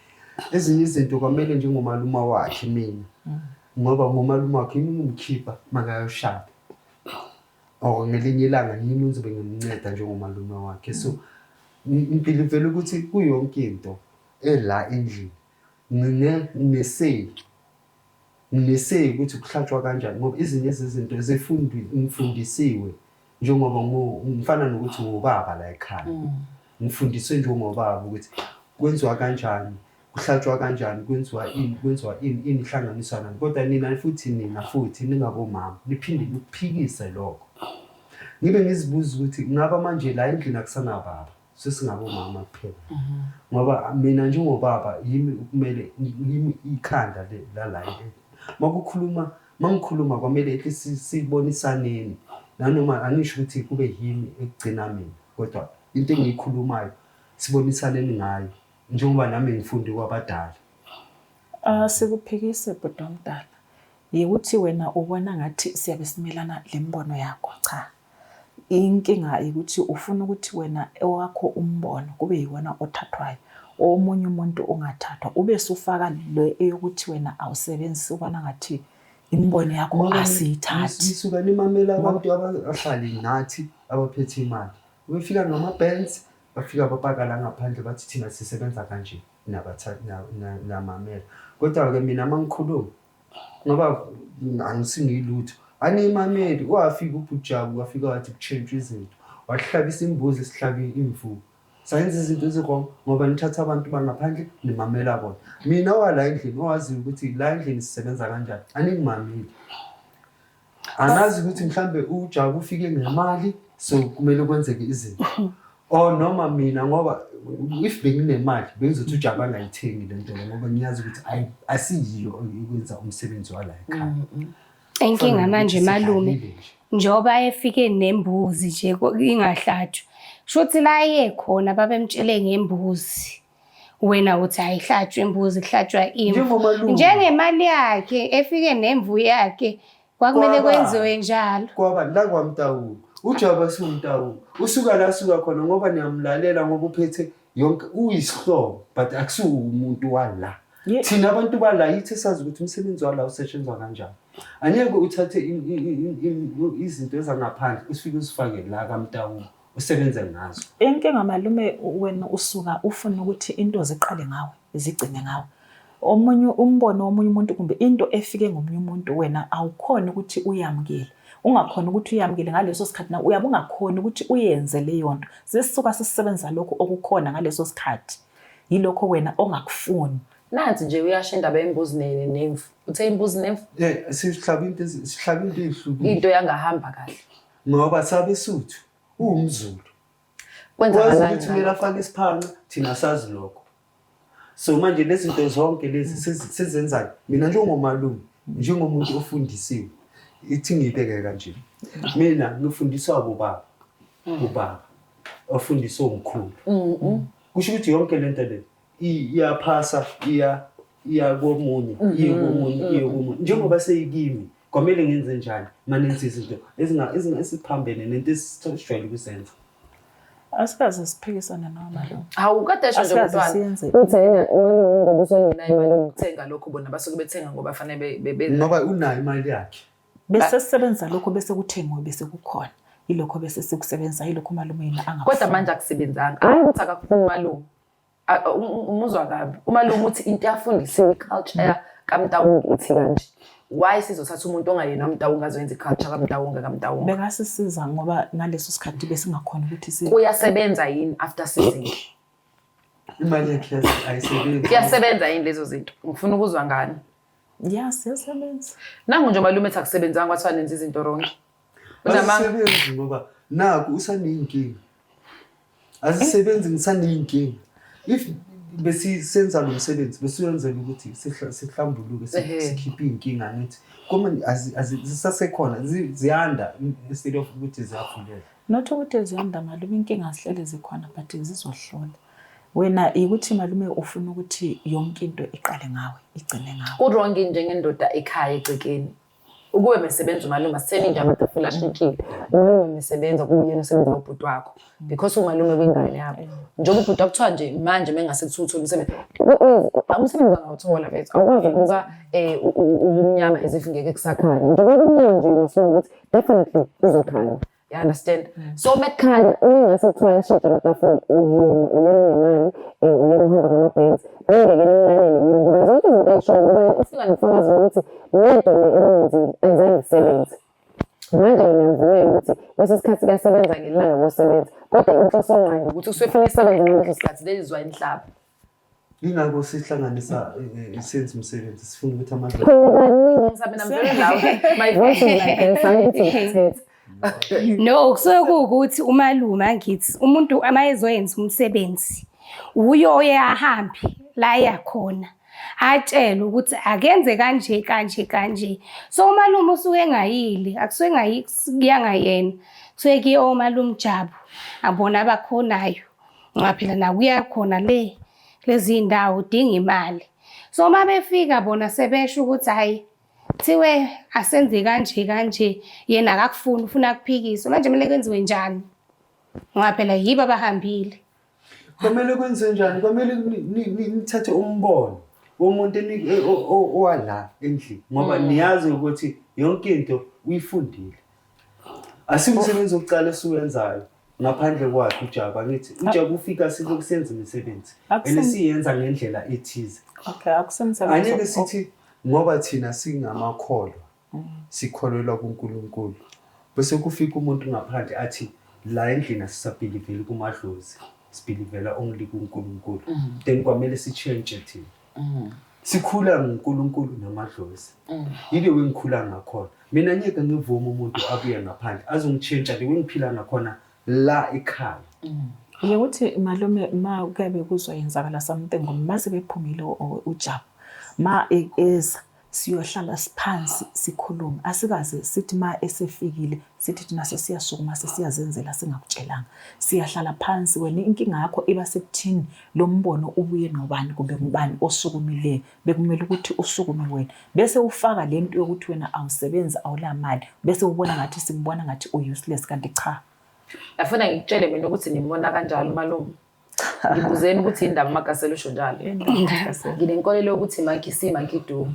Ezinye izinto kwamele njengomalume wakhe mina, ngoba ngomalume wakhe yimi ngimkhipha makayoshada or ngelinye ilanga yimi ngizobe ngimnceda njengomalume wakhe. So ngibhilivela ukuthi kuyonke into ela endlini ngine-say, ngine-say ukuthi kuhlatshwa kanjani, ngoba ezinye zezinto ngifundisiwe njengoba ngifana nokuthi ngubaba la ekhaya, ngifundiswe njengobaba ukuthi kwenziwa kanjani, kuhlatshwa kanjani, kwenziwa ini, kwenziwa ini, ini ihlanganiswa nani. Kodwa nina futhi ningabomama niphinde nikuphikise lokho. Ngibe ngizibuza ukuthi ngaba manje la endlini akusanababa, sesingabomama kuphela, ngoba mina njengobaba yimi kumele yimi ikhanda lala makukhuluma, mangikhuluma kwamele at least sibonisaneni, nanoma angisho ukuthi kube yimi ekugcina mina, kodwa into engiyikhulumayo sibonisaneni ngayo, njengoba nami ngifunde kwabadala. Asikuphikise bhuti omdala. Yikuthi wena ubona ngathi siyabe simelana lembono yakho. Cha. Inkinga ukuthi ufuna ukuthi wena owakho umbono kube yiwona othathwayo. Omunye umuntu ungathathwa. Ube sufaka le eyokuthi wena awusebenzisi, ubona ngathi imibono yakho Ngoba asiyithathi. Nisuka nimamela abantu abahlali nathi abaphethe imali. Befika ngama-Benz, bafika bapaka la ngaphandle, bathi thina sisebenza kanje, namamela. Kodwa-ke mina uma ngikhuluma, ngoba angisingilutho, aniyimameli. Wafika ubhujabu, wafika wathi kutshentshwe izinto, wahlabisa imbuzi, sihlabe imvu, sayenza izinto ezi-wrong ngoba nithatha abantu bangaphandle nimamela bona. Mina wala endlini owaziyo ukuthi la endlini sisebenza kanjani, aningimameli. Angazi ukuthi mhlambe uJabu ufike ngemali, so kumele kwenzeke izinto, or noma mina, ngoba if benginemali bengizothi uJabu angayithengi le nto le, ngoba ngiyazi ukuthi asiyiyo ukwenza umsebenzi wala ekhaya. Inkinga Kufana manje nokuthi malume, sidlalile nje. njengoba efike nembuzi nje ingahlatshwa, shuthi la aye khona babemtshele ngembuzi, wena uthi ayihlatshwa imbuzi, kuhlatshwa imvu. Njengomalume. Njengemali yakhe efike nemvu yakhe, kwakumele kwenziwe njalo. Kwaba la kwaMtawulo, uJabu siwumtawulo, usuka la asuka khona ngoba niyamlalela, ngoba uphethe yonke, uyisihlobo, but akusiwo umuntu wala. Thina abantu bala yithi esazi ukuthi umsebenzi wala usetshenzwa kanjani. Angeke uthathe izinto ezangaphandle usifike uzifake la kaMtawulo usebenze ngazo. Inkinga malume, wena usuka ufuna ukuthi into ziqale ngawe, zigcine ngawe. Omunye umbono womunye umuntu kumbe into efike ngomunye umuntu, wena awukhoni ukuthi uyamukele. Ungakhoni ukuthi uyamukele ngaleso sikhathi, na uyabe ungakhoni ukuthi uyenze leyo nto. Sesisuka sisisebenza lokhu okukhona ngaleso sikhathi. Yilokho wena ongakufuni. Nansi nje uyasho indaba yembuzi nemvu. Uthe imbuzi nemvu. Sihlaba into ey'hlukile. Into yangahamba kahle. Ngoba sabeSuthu, uwumZulu. Wazi Kwenzakalani ukuthi kumele ngalokho? afake isiphanca, thina sazi lokho. So manje lezi zinto zonke lezi sezenzayo. Mina njengomalume, njengomuntu ofundisiwe, ithi ngiyibeke kanje. Mina ngifundiswa ubaba. Ubaba ofundiswe umkhulu. Kusho ukuthi yonke lento le iyaphasa, iya komunye, iye komunye, iye komunye. Njengoba seyikimi, kwamele ngenze njani manenze izinto eziphambene nento esijwayele ukuzenza? Asikaze siphikisane nawe malume. Hawu, kade esho nje Asikaze umntwana. siyenze. Uthe umalume ngoba usengenayo imali yokuthenga lokho, bona basuke bethenga ngoba fanele Ngoba unayo imali yakhe. Bese sisebenza lokho bese kuthengiwe, bese kukhona. Yilokho bese sikusebenza, yilokho umalume yena Kodwa angakufuni. manje akusebenzanga. Hayi ukuthi akakufuni umalume. Umuzwa kabi. Umalume uthi into yafundisiwe, i-culture ya kaMtawunga ithi kanje. Why sizothatha umuntu ongayena uMtawunga azoyenza i-culture kaMtawunga kaMtawunga? Bekasisiza ngoba ngaleso sikhathi besingakhona ukuthi si Kuyasebenza yini after sizile? Imali yakhe ayisebenzi. Kuyasebenza yini lezo zinto? Ngifuna ukuzwa ngani. Ya, siyasebenza. Nangu nje umalume ethi akusebenzanga, kwathiwa nenza izinto wrong. Unamanga. Azisebenzi ngoba naku usaneyinkinga. Azisebenzi, ngisaneyinkinga. If Besisenza lo msebenzi, besiyenzela ukuthi sihlambuluke, sikhiphe iy'nkinga, ngithi kuma zisasekhona, ziyanda instead of ukuthi ziyavuleka. Not ukuthi ziyanda malume, inkinga zihlele zikhona but zizohlola. Wena ukuthi malume ufuna ukuthi yonke into iqale ngawe, igcine ngawe. Ku-wrong njengendoda ekhaya egcekeni ukube besebenza umalume, asitheni nje amatafula ashintshile, umalume mesebenza kube uyena osebenza ubhuti wakho because umalume kwingane yakho, njengoba ubhuti wakho kuthiwa nje manje mengase kuthiwa uthole umsebenzi, umsebenzi angawuthola mfethu, awukwazi ukubuka ubumnyama as if ngeke kusakhanya, njengoba kumnyama nje ungafuna ukuthi definitely kuzokhanya. You understand? So mekukhanya uma ngase kuthiwa yashintsha amatafula, uyena unemali, uyena uhamba ngama-Benz, ngeke nimlalele yini ngoba zonke izinto ayishoyo, ngoba ufika nofakazi bokuthi lento le eniyenzile ayizange isebenze. Manje ngiyamvumela ukuthi kwesinye isikhathi kuyasebenza ngelanga kosebenza, kodwa inhloso ngqangi ukuthi usuke efuna isebenze ngaleso sikhathi, lelizwa inhlaba. Yingakho sihlanganisa senze umsebenzi, sifuna ukuthi amadlozi. Mina I'm very loud. My voice is like this. Angithi ngithethe. No, kusuke kuwukuthi umalume, angithi umuntu uma ezoyenza umsebenzi uyo oye ahambe la eya khona, atshelwe ukuthi akenze kanje kanje kanje. So umalume usuke engayile, akusuke kuyanga yena, kusuke kuye omalume Jabu, abona abakhonayo, ngoba phela nakuya khona le lezi ndawo udinga imali. So uma befika bona sebesho ukuthi hhayi, kuthiwe asenze kanje kanje, yena akakufuni, ufuna kuphikiswe. Manje kumele kwenziwe njani? Ngoba phela yibo abahambile. Kwamele kwenziwe njani? Kwamele nithathe umbono womuntu owala endlini, ngoba niyazi ukuthi yonke into uyifundile. Asiwumsebenzi wokuqala esiwenzayo ngaphandle kwakhe uJabu, angithi uJabu ufika silokhu senza imisebenzi and siyenza ngendlela ethize. Okay, akusemsebenzi. Angeke sithi ngoba thina singamakholwa, sikholelwa kuNkulunkulu, bese kufika umuntu ngaphandle athi la endlini asisabhiliveli kumadlozi, sibhilivela only kuNkulunkulu, then kwamele sitshentshe thina. Sikhula ngoNkulunkulu namadlozi, yile wengikhula ngakhona mina. Ngeke ngivume umuntu abuye ngaphandle azongitshentsha le wengiphila ngakhona la ekhaya. Yekuthi malume, ma kuyabe kuzoyenzakala something, ma sebephumile uJabu ma eza, siyohlala siphansi sikhulume. Asikaze sithi ma esefikile sithi thina sesiyasukuma sesiyazenzela singakutshelanga. Siyahlala phansi. Wena inkinga yakho iba sekuthini lo mbono ubuye nobani, kumbe ngubani osukumileyo? Bekumele ukuthi usukume wena, bese ufaka lento yokuthi wena awusebenzi, awulamali, bese ubona ngathi sikubona ngathi u-useless, kanti cha. Yafuna ngikutshele mina ukuthi nimbona kanjalo umalume. Ngibuzeni ukuthi indaba amagasela usho njalo. Nginenkolelo yokuthi monkey see, monkey do.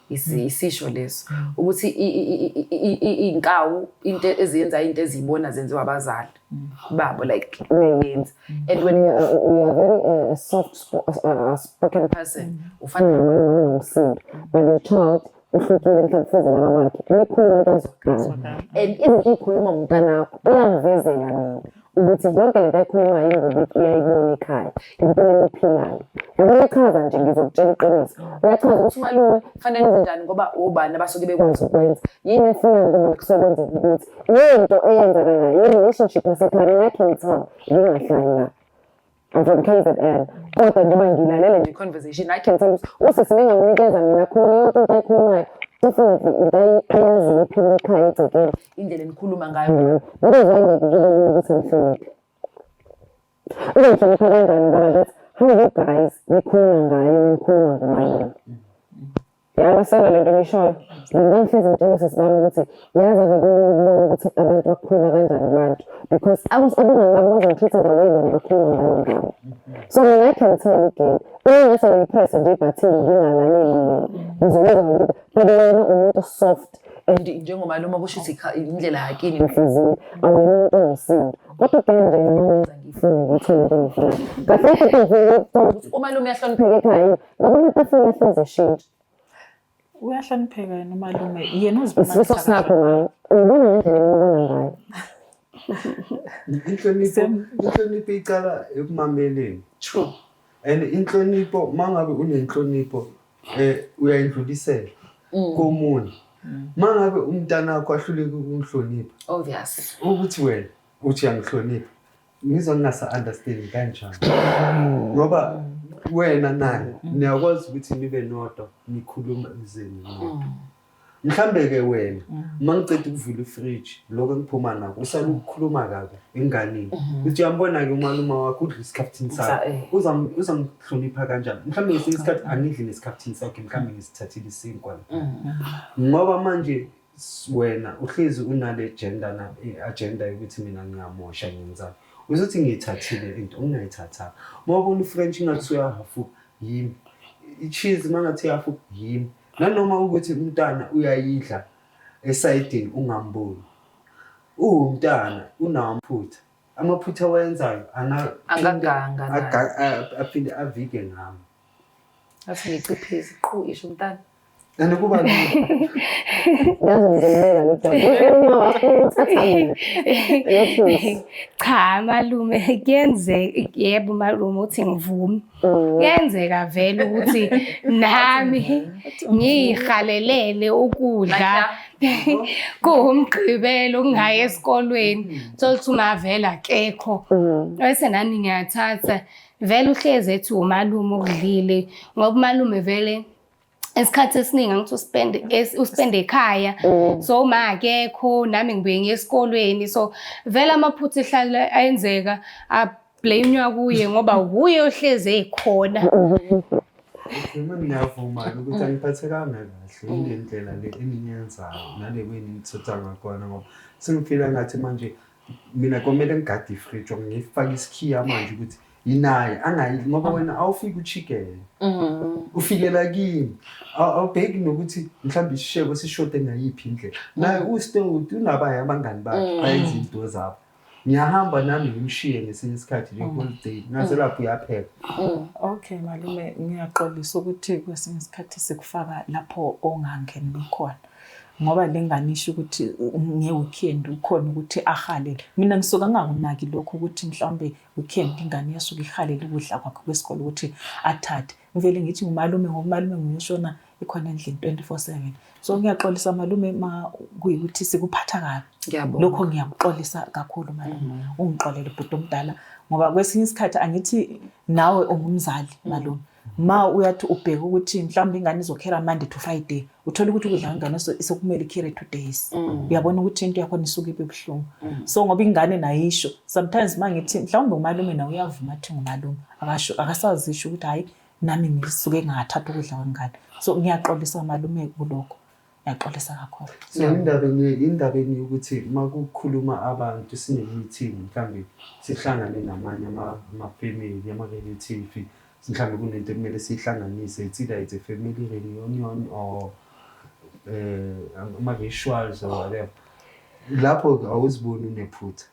Isisho leso ukuthi iy'nkawu into eziyenza into eziyibona zenziwa abazali babo, like uyayenza. And when you are very soft spoken person, ufana nomama nomsindo, but your child uhlukile, mhlawumbe ufeze baba wakhe, nikhuluma into azwakala, and izinto ey'khuluma umntanakho uyamvezela mina ukuthi yonke lento ayikhulumayo ingoba uyayibona ekhaya impilo eniphilayo. Ngoba uyachaza nje, ngizokutshela iqiniso, uyachaza ukuthi umalume kufanele enze njani, ngoba obani abasuke bekwazi ukwenza yini efunayo, ngoba kusuke kwenzeka ukuthi yinto eyenzakalayo i-relationship yasekhaya. Mina I can tell, ngingahlali la, I'm from KZN, kodwa njengoba ngilalele nje i-conversation, I can tell ukuthi usisi mengamnikeza mina akhulume yonke into ayikhulumayo, definitely into ayaziyo ephila ekhaya egcekeni, indlela enikhuluma ngayo ngami. That is why ngeke kube lula ukuthi ngihloniphe. Uzongihlonipha kanjani ngoba that's how you guys nikhuluma ngayo, nikhuluma ngomalume? Yabasela lento ngishoyo. Ngihlezi ngitshela usisi bami ukuthi yazi ave kulula ukubona ukuthi abantu bakhuluma kanjani kubantu, because abangani babo bazongitreat-a the way bona bakhuluma ngayo ngabo. So mina I can tell again, uma ngase ngipresse nje ibhathini ngingalaleli mina, ngizobizwa ngokuthi, but wena umuntu soft and njengomalume kusho ukuthi indlela yakini inhliziyweni, awuyena umuntu onomsindo, kodwa again nje ngenza ngifune ngithole into engiyifunayo kahle kahle. Into engifuna ukuthola ukuthi umalume uyahlonipheka ekhaya yini, ngoba amatafula ahlezi eshintsha. Uyahlonipheka yena umalume, yena Isifiso sakho ngayo, uyibona ngendlela engibona ngayo. Inhlonipho icala ekumameleni. True. And inhlonipho, uma ngabe unenhlonipho, uyayidlulisela komunye. Uma ngabe umntanakho ahluleke ukungihlonipha, Obvious. ukuthi wena uthi uyangihlonipha, ngizwa ngingasa-understand kanjani, ngoba Wena naye niyakwazi ukuthi nibe nodwa, nikhuluma zenu nodwa. Mhlambe-ke wena uma ngiceda ukuvula ifriji, lokho engiphuma nako usale ukukhuluma kabi enganeni, uthi uyambona-ke umalume wakho udla isikhaftini sakhe, uzangihlonipha kanjani? Mhlawumbe ngesinye isikhathi angidli nesikhaftini sakhe, mhlawumbe ngisithathile isinkwa lapha. Ngoba manje wena uhlezi unale gender na agenda yokuthi mina ngiyamosha, ngiyenzani, uzothi ngiyithathile into ungayithathanga. Uma ubona i-French ingathi uyahafuka, yimi. I-cheese uma ngathi uyahafuka, yimi. Nanoma ukuthi umntana uyayidla esayidini ungamboni, uwumntana, unawo amaphutha, amaphutha awayenzayo Angaganga naye. Aphinde avike ngami. Athi ngiciphise qhu isho umntana. And kuba lula. Yazi ngizolibeka le daba. Uma wakho uthatha mina. Uyothusa. Cha malume, kuyenzeka, yebo malume, uthi ngivume. Kuyenzeka vele ukuthi nami ngiyihalelele ukudla kuwumgqibelo ngingayi esikolweni. Thola ukuthi umavela akekho. Bese nami ngiyathatha, vele uhlezi ethi umalume okudlile, ngoba umalume vele isikhathi esiningi angithi uspende ekhaya, so uma akekho nami ngibuye ngiye esikolweni, so vele amaphutha ehlala ayenzeka ablame-nywa kuye ngoba wuye ohlezi ekhona. Mina ngiyavuma-ke ukuthi angiphathekanga kahle ile ndlela le eninyenzayo nale eningithutha ngakhona, ngoba sengifila ngathi manje mina komele ngigade ifriji or ngifake isikhiya manje ukuthi yinaye angayidli, ngoba wena awufiki uchikele, ufikela kimi. Awubheki nokuthi mhlawumbe isishebo sishode ngayiphi indlela. Naye usitoti unabaye abangani bakhe, bayenza izinto zabo. Ngiyahamba nami ngimshiye ngesinye isikhathi nje holiday, ngase lapho uyapheka. Okay malume, ngiyaxolisa ukuthi kwesinye isikhathi sikufaka lapho ongangeni khona. Ngoba le ngane isho ukuthi nge-weekend ukhona ukuthi ahalele. Mina ngisuka ngingakunaki lokho ukuthi mhlawumbe weekend ingane iyasuka ihalele ukudla kwakhe kwesikole ukuthi athathe. Ngivele ngithi ngumalume ngoba umalume nguye oshona ikhona endlini 24/7. So ngiyaxolisa malume ma kuyikuthi sikuphatha kabi. Ngiyabonga. Lokho ngiyakuxolisa kakhulu malume. Ungixolele bhuti omdala, ngoba kwesinye isikhathi angithi nawe ungumzali malume. Ma uyathi ubheka ukuthi mhlawumbe ingane izokhera Monday to Friday, uthola ukuthi ukudla kwengane sekumele ikhere 2 days. Uyabona ukuthi into yakhona isuke ibe buhlungu. So ngoba ingane nayisho sometimes ma ngithi mhlawumbe umalume nawe uyavuma athi ngumalume, akasho, akasazisho ukuthi hayi, nami ngisuke ngathatha ukudla kwengane. So ngiyaxolisa malume kulokho. Ngiyaxolisa kakhulu. So indabeni yokuthi uma kukhuluma abantu sine-meeting, mhlawumbe sihlangane namanye ama-family, ama-relative, mhlawumbe kunento ekumele siyihlanganise, it's either it's a family reunion or ama-rituals or whatever, lapho awuziboni unephutha?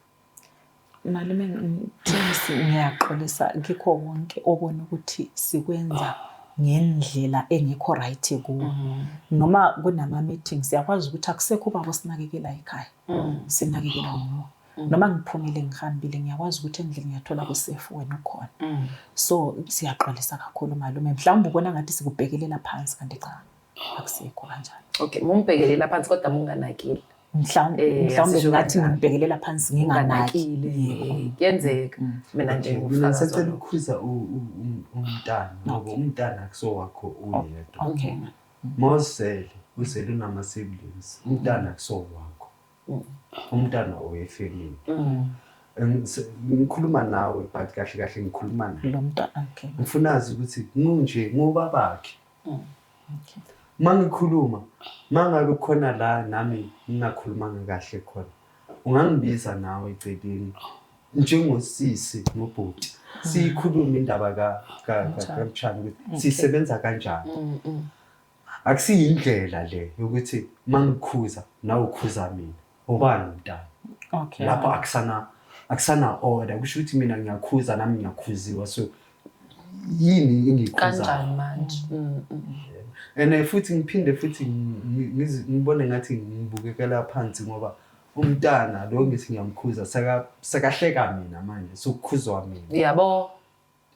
Malume, ngithini, ngiyaxolisa kikho konke obona ukuthi sikwenza ngendlela engekho right kuwo. Noma kunama-meeting, siyakwazi ukuthi akusekho ubaba osinakekela ekhaya, sinakekelwa nguwe. Noma ngiphumile ngihambile, ngiyakwazi ukuthi endlini ngiyathola kusefu, wena ukhona. So siyaxolisa kakhulu malume, mhlawumbe ubona ngathi sikubhekelela phansi, kanti cha, akusekho kanjalo. Okay, mumbhekelela phansi kodwa munganakile. Mhlawumbe mhlawumbe asisho ngathi kanjalo. ngimbhekelela phansi nginganaki. Unganakile. Kuyenzeka. Mina nje Mina ngufakazi ngisacela walokho. ukukhuza umntana, ngoba umntana akusowakho uyedwa. Mawuzele, uzele unama-siblings, umntana akusowakho, umntana owefamily. Ngikhuluma nawe but kahle kahle ngikhuluma naye. Lo mntwana, okay. Ngifuna azi ukuthi ngunje ngubabakhe. Uma ngikhuluma, uma ngabe khona la nami ngingakhulumanga kahle khona, ungangibiza nawe eceleni njengosisi nobhuti, siyikhulume indaba kamtshana ukuthi sisebenza kanjani. Akusiyindlela le yokuthi uma ngikhuza nawe ukhuza mina, ubani umntana? Lapho akusana order, kusho ukuthi mina ngiyakhuza nami ngiyakhuziwa, so yini engiyikhuzayo? Kanjani manje? And futhi ngiphinde futhi ngibone ngathi ngibukekela phansi, ngoba umntana lo ngithi ngiyamkhuza, sekahleka mina manje, sokukhuzwa mina.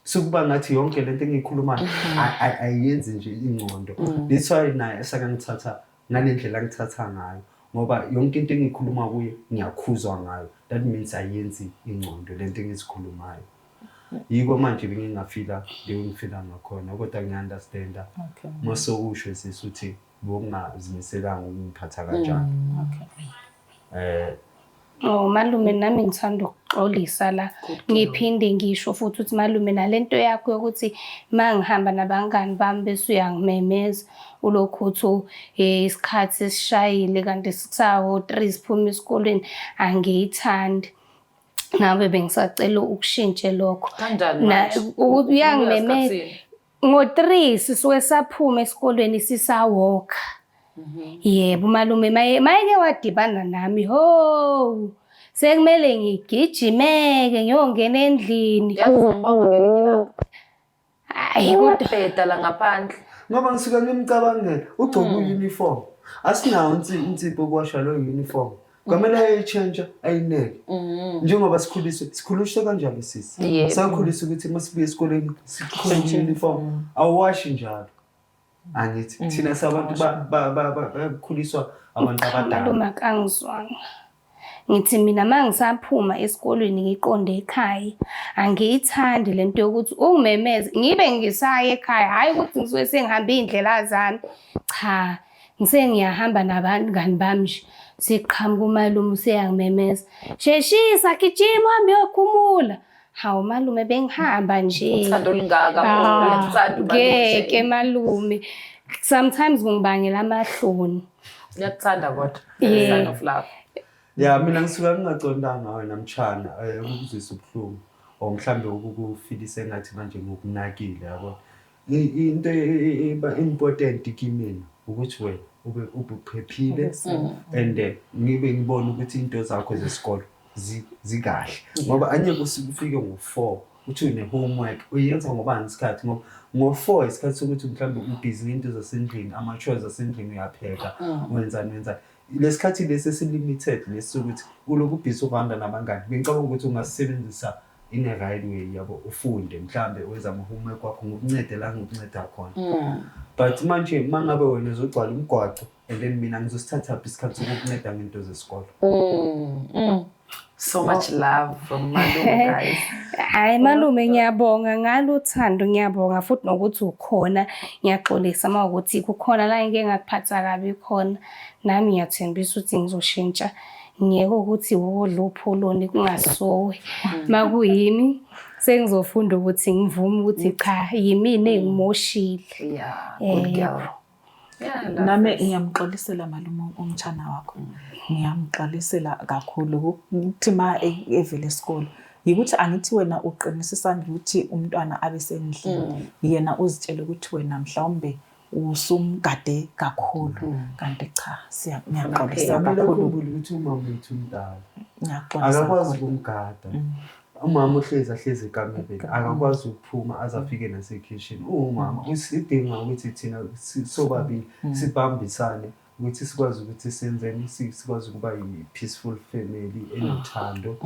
Sukuba ngathi yonke lento engiyikhulumayo ayenzi nje ingqondo. That's why naye esakangithatha ngale ndlela angithatha ngayo, ngoba yonke into engiyikhuluma kuye ngiyakhuzwa ngayo. That means ayenzi ingqondo lento engizikhulumayo. Yiko manje bengingafila ngifila ngakhona, kodwa ngiya-understanda mase usho sisi ukuthi bowungazimiselanga ukungiphatha kanjani. Oh malume, nami ngithanda ukuxolisa la. Ngiphinde ngisho futhi ukuthi malume, nalento yakho yokuthi mangihamba nabangani bami bese uyangimemeza ulokhu uthi isikhathi sishayile kanti kusawo 3 siphuma esikolweni, angiyithandi. Ngabe bengisacela ukushintshe lokho. Kanjani manje? Ukuthi uyangimemeza. Ubuya sikhathini? Ngo-3 sisuke saphuma esikolweni sisawalka. Yebo malume, mayeke wadibana nami, ho, sekumele ngigijimeke ngiyongena endlini. Yazi uzombonga ngelinye ilanga. Hayi kodwa Uyabheda la ngaphandle. Ngoba ngisuke ngimcabangela ugcoke u-uniform, asinawo insipho yokuwasha loyo uniform, kwamele ayitshentsha ayineke njengoba sikhuliswe, sikhuliswe kanjalo sisi. Sakhuliswa ukuthi uma sibuye esikoleni sikhulule uniform, awuwashi njalo, angithi thina sabantu bakhuliswa abantu abadala. Malume akangizwanga. Ngithi mina uma ngisaphuma esikolweni ngiqonde ekhaya, angiyithandi lento yokuthi ungimemeze ngibe ngisaya ekhaya, hhayi ukuthi ngisuke sengihambe iy'ndlela zami. Cha, ngisengiyahamba nabangani bami nje, siqhamuka umalume useyangimemeza, sheshisa gijima uhambe uyokhumula. Hawu malume, bengihamba nje. Uthando olungaka. Ah, Uyakuthanda umalume. ngeke malume. Sometimes kungibangela amahloni. Ngiyakuthanda kodwa. Yeah. Sign of love. Ya, mina ngisuka ngingacondanga wena mtshana, ukuzwisa ubuhlungu or mhlambe ukukufilisa engathi manje ngokunakile, yabo. Into important kimina ukuthi wena ube ubuphephile and ngibe ngibona ukuthi into zakho zesikolo zikahle, ngoba angeke ufike ngo-4 uthi une-homework uyenza ngobani isikhathi, ngoba ngo-4 isikhathi sokuthi mhlawumbe ubhizi ngento zasendlini, ama-chores asendlini, uyapheka, wenzani wenzani. Lesikhathi lesi esi-limited lesi sokuthi ulokhu ubhizi uhamba nabangani, bengicabanga ukuthi ungasisebenzisa in a right way, yabo, ufunde mhlambe wenza ama-homework wakho, ngokuncede la ngikunceda khona. But manje uma ngabe wena uzogcwala umgwaco and then mina ngizosithathaphi isikhathi sokukunceda ngento zesikolo? So much love from malume, guys. Hayi malume, ngiyabonga ngalo uthando, ngiyabonga futhi nokuthi ukhona. Ngiyaxolisa uma ukuthi kukhona la engike ngakuphatha kabi khona. Nami ngiyathembisa ukuthi ngizoshintsha. Ngiyeke ukuthi wodla upholoni kungasuwe. Makuyimi sengizofunda ukuthi ngivume ukuthi cha, yimina engimoshile. Yeah, good girl. Yeah, love Nami this. ngiyamxolisela malume umtshana wakho. Ngiyamxolisela kakhulu ukuthi ma evele esikolo. Yikuthi angithi wena uqinisa isandla ukuthi umntwana abe sendlini. Yena uzitshela ukuthi wena mhlawumbe usumgade kakhulu. Kanti cha, ngiyaxolisa Kumele kakhulu. ukhumbule ukuthi umama wethu umdala, Ngiyaxolisa akakwazi kakhulu. ukumgada umama, uhlezi ahlezi ekamereni, akakwazi ukuphuma aze afike nasekhishini. Uwumama, usidinga ukuthi thina sobabili sibambisane ukuthi sikwazi ukuthi senzeni, sikwazi ukuba yi-peaceful family enothando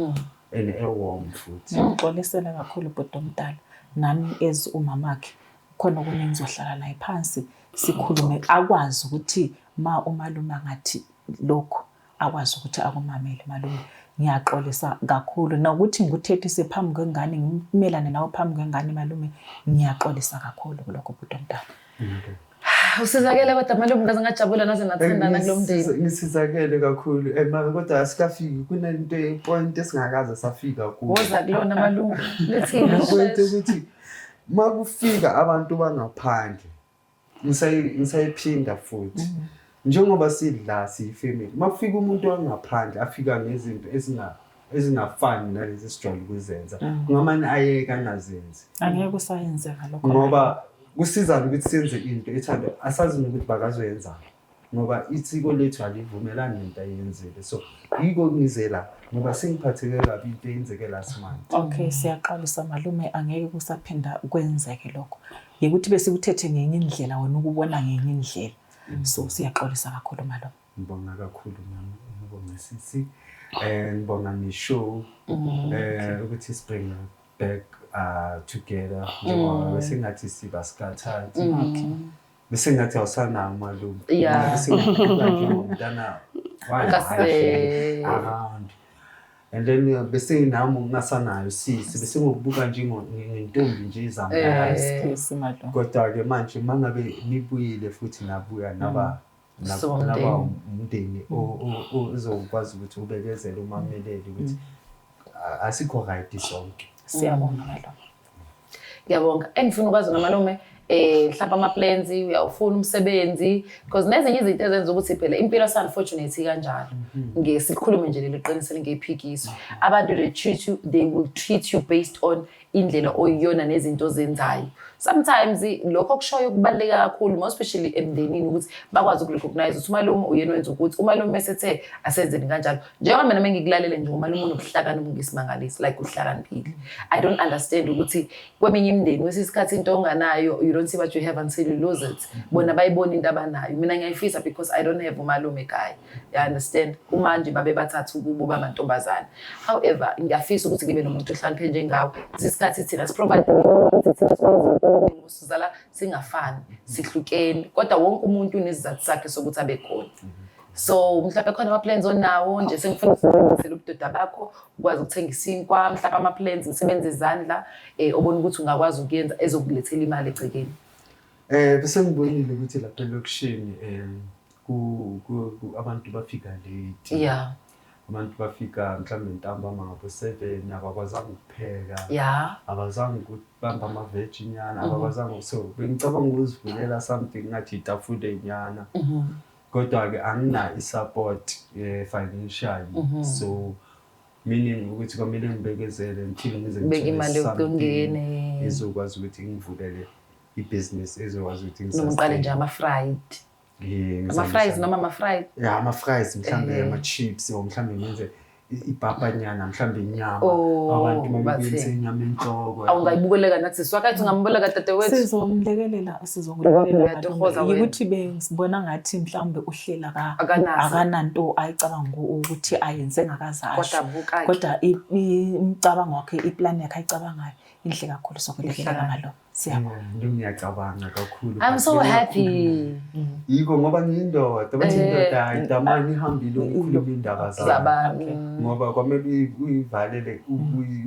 and e-warm futhi. Ngiyamxolisela kakhulu bhuti omdala. Nami as umamakhe khona okunye ngizohlala naye phansi sikhulume, akwazi ukuthi ma umalume angathi lokhu akwazi ukuthi akumamele. Malume, ngiyaxolisa kakhulu nokuthi ngikuthethise phambi kwengane, ngimelane nawe phambi kwengane. Malume, ngiyaxolisa kakhulu kulokho bhuti omdala. Usizakele kodwa malume, ngaze ngajabula naze nathandana kulo mndeni. Ngisizakele kakhulu, mara kodwa asikafiki kunento, point esingakaze safika kuyo. Woza kulona malume. Lethini? Point ukuthi uma kufika abantu bangaphandle, ngisayiphinda futhi, njengoba sidla siyifamily, uma kufika umuntu wangaphandle afika ngezinto ezingafani nalezi esijwayele ukuzenza, kungamane ayeke angazenzi. Angeke kusayenzeka lokho. Ngoba kusizana ukuthi senze into ethanda, asazi nokuthi bakazoyenzani, ngoba isiko lethu alivumelani nento ayenzile. So yiko ngize la, ngoba sengiphatheke kabi into eyenzeke last month. Okay, siyaxolisa malume, angeke kusaphinda kwenzeke lokho. Yikuthi besikuthethe ngenye indlela, wena ukubona ngenye indlela. So siyaxolisa kakhulu malume. Ngibonga kakhulu mama, ngibonga sisi, ngibonga ne-show ukuthi sibring back together, njengoba besengathi siba scattered, bese ngathi awusanawo umalume. Bese ngathi njengomntana around. And then bese nami ngingasanayo sisi, bese ngokubuka nje ngentombi nje izambayo. Sisi malume. Kodwa-ke manje uma ngabe nibuyile futhi nabuya naba So naba umndeni. Umndeni ozokwazi ukuthi ubekezele, umamelele ukuthi asikho right sonke. Siyabonga, malume. Ngiyabonga. Engifuna ukwazi ngamalume, mhlawumbe ama-plans, uyawufuna umsebenzi, because nezinye izinto ezenza ukuthi phela impilo unfortunately kanjalo. Ngeke sikhulume nje leli qiniso lingephikiswe. Abantu they treat you, they will treat you based on indlela oyiyona nezinto ozenzayo. Sometimes lokho okushoyo kubaluleke kakhulu, more especially emndenini, ukuthi bakwazi ukurecognize ukuthi umalume uyena wenza ukuthi umalume esethe asenzeni kanjalo. Njengoba mina mengikulalele nje, umalume unobuhlakani obungesimangaliso, like uhlakaniphile. I don't understand ukuthi kweminye imindeni kwesinye isikhathi into onganayo, you don't see what you have until you lose it. Bona bayibona into abanayo. Mina ngiyayifisa because I don't have umalume ekhaya. You understand? Kumanje babe bathathu kubo bamantombazane. However, ngiyafisa ukuthi ngibe nomuntu ohlakaniphe njengawe. Isikhathi thina siprovide ukuthi thina sikwazi sizala singafani, sihlukene, kodwa wonke umuntu unesizathu sakhe sokuthi abe khona. So mhlawumbe khona ama-plans onawo nje, sengifuna usebenzisele ubudoda bakho ukwazi ukuthenga isinkwa, mhlawumbe ama-plans, imisebenzi yezandla obona ukuthi ungakwazi ukuyenza ezokulethela imali egcekeni. Bese ngibonile ukuthi lapha elokishini abantu bafika late. Abantu bafika mhlawumbe ntambama ngabo-7, abakwazanga ukupheka. Abazange ukubamba ama-veg nyana, abakwazanga. So bengicabanga ukuzivulela something ngathi itafule nyana. Kodwa-ke anginayo i-support financially. So meaning ukuthi kwamele ngibekezele until ngize Beke ngithole imali something yokungene. ezokwazi ukuthi ngivulele ibhizinisi ezokwazi ukuthi Noma uqale nje ama-fried. Ama-fries noma ama-fried. Ya, ama-fries mhlambe, ama-chips, or mhlambe ngenze ibhabhanyana, mhlambe inyama. Oh, Abantu bathenge. mabebenze inyama enhloko. Awungayibukeleka nathi swakathi ungamboleka dadewethu. Sizomlekelela, sizokulekelela. Uyatohoza malume. wena. Ukuthi bengisibona ngathi mhlawumbe uhlela Akanaso. akananto ayicabanga ukuthi ayenze engakaze asho. Kodwa buka-ke. Kodwa imicabango wakhe, iplani yakhe ayicabangayo inhle kakhulu, sokulekelela, malume. Siyabonga. Nto ngiyacabanga kakhulu. I'm But so happy. Yiko ngoba ngiyindoda, bathi indoda ayidamani ihambile ukukhuluma indaba zayo. Zabantu. Ngoba kwamele uyivalele,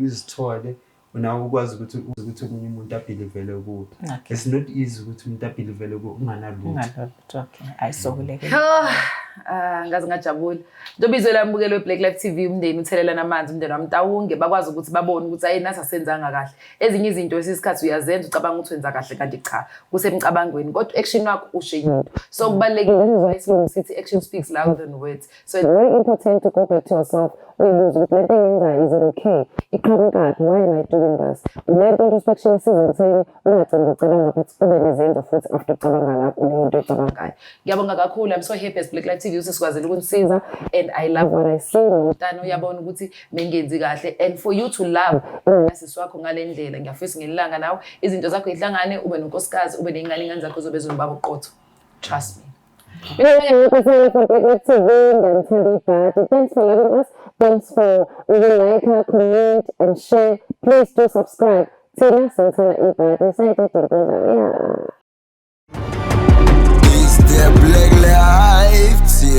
uzithole nawe ukwazi ukuthi omunye umuntu abelievele kuwe. It's not easy ukuthi umuntu abelievele kuwe unganalutho. Ungalutho, okay. Ayisokulekelela. Oh, ah, ngaze ngajabula. Ntombizwe lamukelo we-Black Life TV, umndeni uthelelana amanzi, umndeni wamtawunge bakwazi ukuthi babone ukuthi ayi nathi asenzanga kahle. Ezinye izinto esikhathi uyazenza ucabanga ukuthi wenza kahle, kanti cha, kusemcabangweni, kodwa action wakho usho enye into. So kubalulekile, this is why isilungu sithi action speaks louder than words. So it's very important to go back to yourself, uyibuze ukuthi lento engiyenzayo, is it okay? Iqhamukaphi? Why am I doing this? Le nto introspection isiza ekutheni ungagcini ngokucabanga but ube nezenzo futhi after ucabanga lapho leyo nto oyicabangayo. Ngiyabonga kakhulu. I'm so happy as Black Life TV ukuthi sikwazile ukunisiza and I love what I see. Nomntana uyabona ukuthi mengenzi kahle and for you to love ungasisi wakho ngale ndlela, ngiyafisa ngelanga nawe izinto zakho ihlangane, ube nonkosikazi, ube ney'ngane, iy'ngane zakho zobe zinobaba oqotho. Trust me. Mina ngikosana from Black Life TV, ngiyanithanda ibhadi. Thanks for loving us. Thanks for like, comment and share. Please do subscribe. Thina sinithanda ibhadi. Sayidedela. Yeah. It's the Black Life TV.